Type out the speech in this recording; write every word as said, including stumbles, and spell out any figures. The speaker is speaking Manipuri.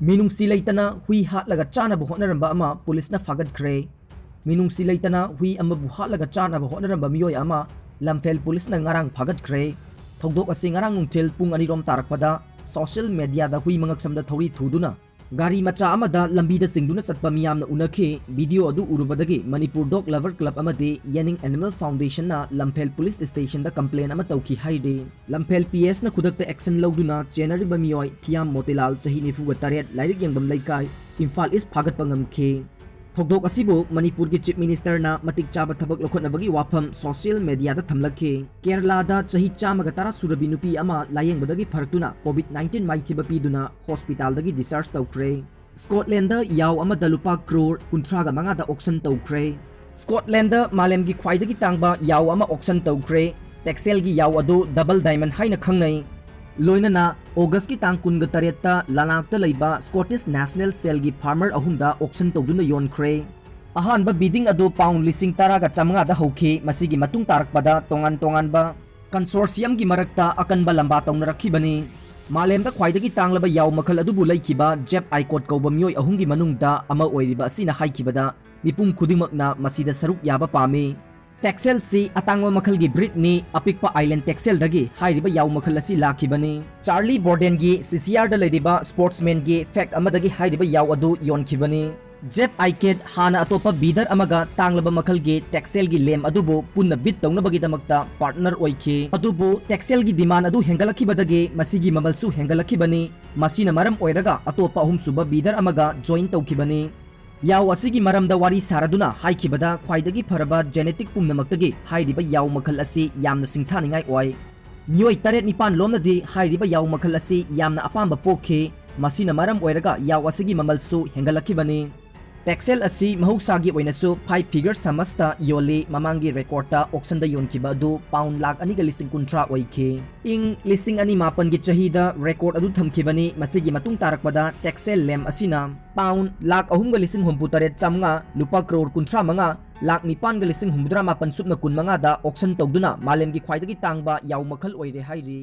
ꯃꯤꯅꯨꯡꯁꯤ ꯂꯩꯇꯅ ꯍꯨꯏ ꯍꯥꯠꯂꯒ ꯆꯥꯅꯕ ꯍꯣꯠꯅꯔꯝꯕ ꯑꯃ ꯄꯨꯂꯤꯁꯅ ꯐꯥꯒꯠꯈ꯭ꯔꯦ꯫ ꯃꯤꯅꯨꯡꯁꯤ ꯂꯩꯇꯅ ꯍꯨꯏ ꯑꯃꯕꯨ ꯍꯥꯠꯂꯒ ꯆꯥꯅꯕ ꯍꯣꯠꯅꯔꯝꯕ ꯃꯤꯑꯣꯏ ꯑꯃ ꯂꯝꯐꯦꯜ ꯄꯨꯂꯤꯁꯅ ꯉꯔꯥꯡ ꯐꯥꯒꯠꯈ꯭ꯔꯦ꯫ ꯊꯧꯗꯣꯛ ꯑꯁꯤ ꯉꯔꯥꯡ ꯅꯨꯡꯊꯤꯜ ꯄꯨꯡ ꯑꯅꯤꯔꯣꯝ ꯇꯥꯔꯛꯄꯗ ꯁꯣꯁꯤꯌꯦꯜ ꯃꯦꯗꯤꯌꯥꯗ ꯍꯨꯏ ꯃꯉꯛꯁꯝꯗ ꯊꯧꯔꯤ ꯊꯨꯗꯨꯅ ꯒꯥꯔꯤ ꯃꯆꯥ ꯑꯃꯗ ꯂꯝꯕꯤꯗ ꯆꯤꯡꯗꯨꯅ ꯆꯠꯄ ꯃꯤꯌꯥꯝꯅ ꯎꯅꯈꯤ꯫ ꯚꯤꯗꯤꯑꯣ ꯑꯗꯨ ꯎꯔꯨꯕꯗꯒꯤ ꯃꯅꯤꯄꯨꯔ ꯗꯣꯒ ꯂꯚꯔ ꯀ꯭ꯂꯕ ꯑꯃꯗꯤ ꯌꯦꯅꯤꯡ ꯑꯦꯅꯤꯃꯦꯜ ꯐꯥꯎꯟꯗꯦꯁꯟꯅ ꯂꯝꯐꯦꯜ ꯄꯨꯂꯤꯁ ꯁ꯭ꯇꯦꯁꯟꯗ ꯀꯝꯄ꯭ꯂꯦꯟ ꯑꯃ ꯇꯧꯈꯤ ꯍꯥꯏꯔꯤ꯫ ꯂꯝꯐꯦꯜ ꯄꯤ ꯑꯦꯁꯅ ꯈꯨꯗꯛꯇ ꯑꯦꯛꯁꯟ ꯂꯧꯗꯨꯅ ꯆꯦꯟꯅꯔꯤꯕ ꯃꯤꯑꯣꯏ ꯊꯤꯌꯥꯝ ꯃꯣꯇꯤꯂꯥꯜ, ꯆꯍꯤ ꯅꯤꯐꯨꯒ ꯇꯔꯦꯠ, ꯂꯥꯏꯔꯤꯛ ꯌꯦꯡꯐꯝ ꯂꯩꯀꯥꯏ, ꯏꯝꯐꯥꯜ ꯏꯁ ꯐꯥꯒꯠꯄ ꯉꯝꯈꯤ꯫ ꯊꯧꯗꯣꯛ ꯑꯁꯤꯕꯨ ꯃꯅꯤꯄꯨꯔꯒꯤ ꯆꯤꯐ ꯃꯤꯅꯤꯁꯇꯔꯅ ꯃꯇꯤꯛ ꯆꯥꯕ ꯊꯕꯛ ꯂꯧꯈꯠꯅꯕꯒꯤ ꯋꯥꯐꯝ ꯁꯣꯁꯤꯌꯦꯜ ꯃꯦꯗꯤꯌꯥꯗ ꯊꯝꯂꯛꯈꯤ꯫ ꯀꯦꯔꯂꯥꯗ ꯆꯍꯤ ꯆꯥꯝꯃꯒ ꯇꯔꯥ ꯁꯨꯔꯕꯤ ꯅꯨꯄꯤ ꯑꯃ ꯂꯥꯌꯦꯡꯕꯗꯒꯤ ꯐꯔꯛꯇꯨꯅ ꯀꯣꯚꯤꯗ ꯅꯥꯏꯟꯇꯤꯟ ꯃꯥꯏꯊꯤꯕ ꯄꯤꯗꯨꯅ ꯍꯣꯁꯄꯤꯇꯥꯜꯗꯒꯤ ꯗꯤꯁꯆꯥꯔꯖ ꯇꯧꯈ꯭ꯔꯦ꯫ ꯁ꯭ꯀꯣꯠꯂꯦꯟꯗ ꯌꯥꯎ ꯑꯃꯗ ꯂꯨꯄꯥ ꯀ꯭ꯔꯣꯔ ꯀꯨꯟꯊ꯭ꯔꯥꯒ ꯃꯉꯥꯗ ꯑꯣꯛꯁꯟ ꯇꯧꯈ꯭ꯔꯦ꯫ ꯁ꯭ꯀꯣꯠꯂꯦꯟꯗ ꯃꯥꯂꯦꯝꯒꯤ ꯈ꯭ꯋꯥꯏꯗꯒꯤ ꯇꯥꯡꯕ ꯌꯥꯎ ꯑꯃ ꯑꯣꯛꯁꯟ ꯇꯧꯈ꯭ꯔꯦ꯫ ꯇꯦꯛꯁꯦꯜꯒꯤ ꯌꯥꯎ ꯑꯗꯨ ꯗꯕꯜ ꯗꯥꯏꯃꯟ ꯍꯥꯏꯅ ꯈꯪꯅꯩ꯫ ꯂꯣꯏꯅꯅ ꯑꯣꯒꯁꯀꯤ ꯇꯥꯡ ꯀꯨꯟꯒ ꯇꯔꯦꯠꯇ ꯂꯅꯥꯛꯇ ꯂꯩꯕ ꯁ꯭ꯀꯣꯇꯤꯁ ꯅꯦꯁꯅꯦꯜ ꯁꯦꯜꯒꯤ ꯐꯥꯔꯃꯔ ꯑꯍꯨꯝꯗ ꯑꯣꯛꯁꯟ ꯇꯧꯗꯨꯅ ꯌꯣꯟꯈ꯭ꯔꯦ꯫ ꯑꯍꯥꯟꯕ ꯕꯤꯗꯤꯡ ꯑꯗꯨ ꯄꯥꯎꯟ ꯂꯤꯁꯤꯡ ꯇꯔꯥꯒ ꯆꯥꯃꯉꯥꯗ ꯍꯧꯈꯤ꯫ ꯃꯁꯤꯒꯤ ꯃꯇꯨꯡ ꯇꯥꯔꯛꯄꯗ ꯇꯣꯉꯥꯟ ꯇꯣꯉꯥꯟꯕ ꯀꯟꯁꯣꯔꯁꯤꯌꯝꯒꯤ ꯃꯔꯛꯇ ꯑꯀꯟꯕ ꯂꯝꯕꯥ ꯇꯧꯅꯔꯛꯈꯤꯕꯅꯤ꯫ ꯃꯥꯂꯦꯝꯗ ꯈ꯭ꯋꯥꯏꯗꯒꯤ ꯇꯥꯡꯂꯕ ꯌꯥꯎ ꯃꯈꯜ ꯑꯗꯨꯕꯨ ꯂꯩꯈꯤꯕ ꯖꯦꯞ ꯑꯥꯏꯀꯣꯠ ꯀꯧꯕ ꯃꯤꯑꯣꯏ ꯑꯍꯨꯝꯒꯤ ꯃꯅꯨꯡꯗ ꯑꯃ ꯑꯣꯏꯔꯤꯕ ꯑꯁꯤꯅ ꯍꯥꯏꯈꯤꯕꯗ, ꯃꯤꯄꯨꯝ ꯈꯨꯗꯤꯡꯃꯛꯅ ꯃꯁꯤꯗ ꯁꯔꯨꯛ ꯌꯥꯕ ꯄꯥꯝꯃꯤ꯫ ꯇꯦꯛꯁꯦꯜꯁꯤ ꯑꯇꯥꯡꯕ ꯃꯈꯜꯒꯤ ꯕ꯭ꯔꯤꯗꯅꯤ꯫ ꯑꯄꯤꯛꯄ ꯑꯥꯏꯂꯦꯟ ꯇꯦꯛꯁꯦꯜꯗꯒꯤ ꯍꯥꯏꯔꯤꯕ ꯌꯥꯎ ꯃꯈꯜ ꯑꯁꯤ ꯂꯥꯛꯈꯤꯕꯅꯤ꯫ ꯆꯥꯔꯂꯤ ꯕꯣꯔꯗꯦꯟꯒꯤ ꯁꯤꯁꯤꯌꯥꯔꯗ ꯂꯩꯔꯤꯕ ꯁ꯭ꯄꯣꯔꯠꯁꯃꯦꯟꯒꯤ ꯐꯦꯛ ꯑꯃꯗꯒꯤ ꯍꯥꯏꯔꯤꯕ ꯌꯥꯎ ꯑꯗꯨ ꯌꯣꯟꯈꯤꯕꯅꯤ꯫ ꯖꯦꯞ ꯑꯥꯏꯀꯦꯠ ꯍꯥꯟꯅ ꯑꯇꯣꯞꯄ ꯕꯤꯗꯔ ꯑꯃꯒ ꯇꯥꯡꯂꯕ ꯃꯈꯜꯒꯤ ꯇꯦꯛꯁꯦꯜꯒꯤ ꯂꯦꯝ ꯑꯗꯨꯕꯨ ꯄꯨꯟꯅ ꯕꯤꯠ ꯇꯧꯅꯕꯒꯤꯗꯃꯛꯇ ꯄꯥꯔꯠꯅꯔ ꯑꯣꯏꯈꯤ꯫ ꯑꯗꯨꯕꯨ ꯇꯦꯛꯁꯦꯜꯒꯤ ꯗꯤꯃꯥꯟ ꯑꯗꯨ ꯍꯦꯟꯒꯠꯂꯛꯈꯤꯕꯗꯒꯤ ꯃꯁꯤꯒꯤ ꯃꯃꯜꯁꯨ ꯍꯦꯟꯒꯠꯂꯛꯈꯤꯕꯅꯤ꯫ ꯃꯁꯤꯅ ꯃꯔꯝ ꯑꯣꯏꯔꯒ ꯑꯇꯣꯞꯄ ꯑꯍꯨꯝꯁꯨꯕ ꯕꯤꯗꯔ ꯑꯃꯒ ꯖꯣꯏꯟ ꯇꯧꯈꯤꯕꯅꯤ꯫ ꯌꯥꯎ ꯑꯁꯤꯒꯤ ꯃꯔꯝꯗ ꯋꯥꯔꯤ ꯁꯥꯔꯗꯨꯅ ꯍꯥꯏꯈꯤꯕꯗ, ꯈ꯭ꯋꯥꯏꯗꯒꯤ ꯐꯔꯕ ꯖꯦꯅꯦꯇꯤꯛ ꯄꯨꯝꯅꯃꯛꯇꯒꯤ ꯍꯥꯏꯔꯤꯕ ꯌꯥꯎ ꯃꯈꯜ ꯑꯁꯤ ꯌꯥꯝꯅ ꯁꯤꯡꯊꯥꯅꯤꯡꯉꯥꯏ ꯑꯣꯏ꯫ ꯃꯤꯑꯣꯏ ꯇꯔꯦꯠ ꯅꯤꯄꯥꯟ ꯂꯣꯝꯅꯗꯤ ꯍꯥꯏꯔꯤꯕ ꯌꯥꯎ ꯃꯈꯜ ꯑꯁꯤ ꯌꯥꯝꯅ ꯑꯄꯥꯝꯕ ꯄꯣꯛꯈꯤ꯫ ꯃꯁꯤꯅ ꯃꯔꯝ ꯑꯣꯏꯔꯒ ꯌꯥꯎ ꯑꯁꯤꯒꯤ ꯃꯃꯜꯁꯨ ꯍꯦꯟꯒꯠꯂꯛꯈꯤꯕꯅꯤ꯫ ꯇꯦꯛꯁꯦꯜ ꯑꯁꯤ ꯃꯍꯧꯁꯥꯒꯤ ꯑꯣꯏꯅꯁꯨ ꯐꯥꯏꯚ ꯐꯤꯒꯔ ꯁꯝꯃꯁꯇ ꯌꯣꯜꯂꯤ꯫ ꯃꯃꯥꯡꯒꯤ ꯔꯦꯀꯣꯔꯗꯇ ꯑꯣꯛꯁꯟꯗ ꯌꯣꯟꯈꯤꯕ ꯑꯗꯨ ꯄꯥꯎꯟ ꯂꯥꯈ ꯑꯅꯤꯒ ꯂꯤꯁꯤꯡ ꯀꯨꯟꯊ꯭ꯔꯥ ꯑꯣꯏꯈꯤ꯫ ꯏꯪ ꯂꯤꯁꯤꯡ ꯑꯅꯤ ꯃꯥꯄꯟꯒꯤ ꯆꯍꯤꯗ ꯔꯦꯀꯣꯔꯗ ꯑꯗꯨ ꯊꯝꯈꯤꯕꯅꯤ꯫ ꯃꯁꯤꯒꯤ ꯃꯇꯨꯡ ꯇꯥꯔꯛꯄꯗ ꯇꯦꯛꯁꯦꯜ ꯂꯦꯝ ꯑꯁꯤꯅ ꯄꯥꯎꯟ ꯂꯥꯈ ꯑꯍꯨꯝꯒ ꯂꯤꯁꯤꯡ ꯍꯨꯝꯐꯨ ꯇꯔꯦꯠ ꯆꯥꯝꯃꯉꯥ, ꯂꯨꯄꯥ ꯀ꯭ꯔꯣꯔ ꯀꯨꯟꯊ꯭ꯔꯥ ꯃꯉꯥ, ꯂꯥꯈ ꯅꯤꯄꯥꯟꯒ ꯂꯤꯁꯤꯡ ꯍꯨꯝꯐꯨꯇꯔꯥ ꯃꯥꯄꯟ ꯁꯨꯞꯅ ꯀꯨꯟ ꯃꯉꯥꯗ ꯑꯣꯛꯁꯟ ꯇꯧꯗꯨꯅ ꯃꯥꯂꯦꯝꯒꯤ ꯈ꯭ꯋꯥꯏꯗꯒꯤ ꯇꯥꯡꯕ ꯌꯥꯎ ꯃꯈꯜ ꯑꯣꯏꯔꯦ ꯍꯥꯏꯔꯤ꯫